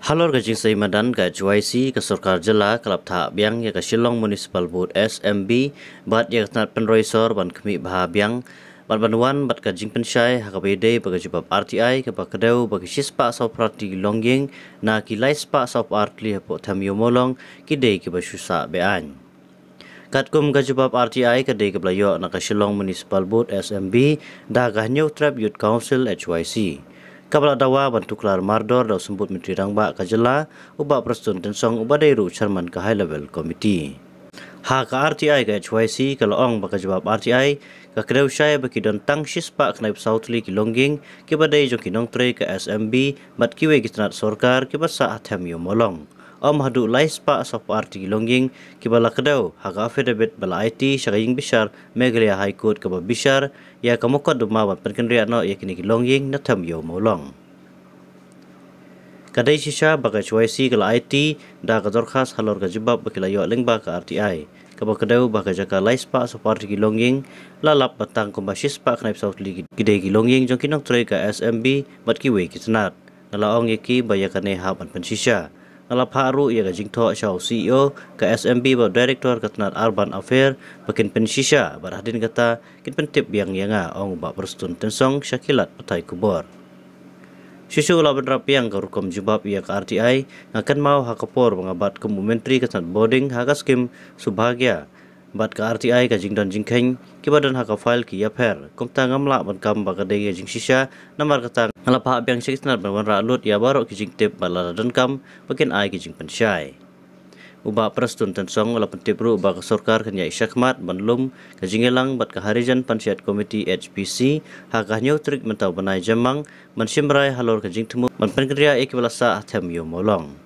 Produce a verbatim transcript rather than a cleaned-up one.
Halor ka jingsei madan ka H Y C, ka sorkar jylla ka la phah biang ïa ka Shillong Municipal Board, S M B, bad ïa ka tnat pynroi sor ban khmih bha biang bad ban wan bad ka jingpynshai ha kaba ïadei bad ka jubab R T I kaba kdew ba ki shispah sawphew phra tylli ki longïing na ki laispah sawphew ar tylli hapoh Them Ïew Mawlong ki dei kiba shu sah be-aiñ. Katkum ka jubab R T I ka dei kaba la ïoh na ka Shillong Municipal Board, S M B, da ka Hynñiewtrep Youth Council, H Y C, kaba la dawa ban tuklar mardor da u Symbud Myntri Rangbah ka jylla, u Bah Prestone Tynsong, uba dei ruh u chairman ka High Level Committee. Ha ka R T I ka H Y C ka la ong ba ka jubab R T I ka kdew shai ba ki don tang shispah khyndai phew saw tylli ki longïing kiba dei jong ki nongtrei ka S M B bad kiwei ki tnat sorkar kiba sah ha Them Ïew Mawlong. Ym haduh laispah sawphew ar tylli ki longïing kiba la kdew ha ka affidavit ba la aiti sha ka ïing bishar Meghalaya High Court kaba bishar ïa ka mukotduma ban pynkynriah noh ïa kine ki longïing na Them Ïew Mawlong. Ka dei shisha ba ka H Y C ka la aiti da ka dorkhas halor ka jubab ba ki la ïoh lyngba ka R T I kaba kdew ba ka jaka laispah sawphew ar tylli ki longïing la lap ba tang kumba shispah khyndai phew saw tylli ki dei ki longïing jong ki nongtrei ka S M B bad kiwei ki tnat. Nga la ong ïa ki ba ïa kane hap ban pynshisha. Nga la phah ruh ïa ka jingthoh sha u C E O ka S M B bad u director ka tnat Urban Affairs ba kin pynshisha bad hadien kata kin pyntip biang ïa nga, ong u Bah Prestone Tynsong sha ki lad pathai khubor. Shuh shuh la bynrap biang ka rukom jubab ïa ka R T I, nga kynmaw ha ka por ba nga bat kum u myntri ka tnat bording ha ka skim Subhagya bad ka R T I ka jingdon jingkheiñ kiba don ha ka file ki ïapher. Kumta ngam lah ban kam ba ka dei ka jingshisha, namar kata nga la phah biang sha ki tnat ban wanrah lut ïa baroh ki jingtip bad lada donkam ba kin ai ki jingpynshai. U Bah Prestone Tynsong u la pyntip ruh ba ka sorkar kan ïaid shakhmat ban lum ka jingïalang bad ka Harijan Panchayat Committee, H P C, ha ka hynñiew tarik mynta u bnai Jymmang ban shim rai halor ka jingthmu ban pynkynriah ïa kiba la sah ha Them Ïew Mawlong.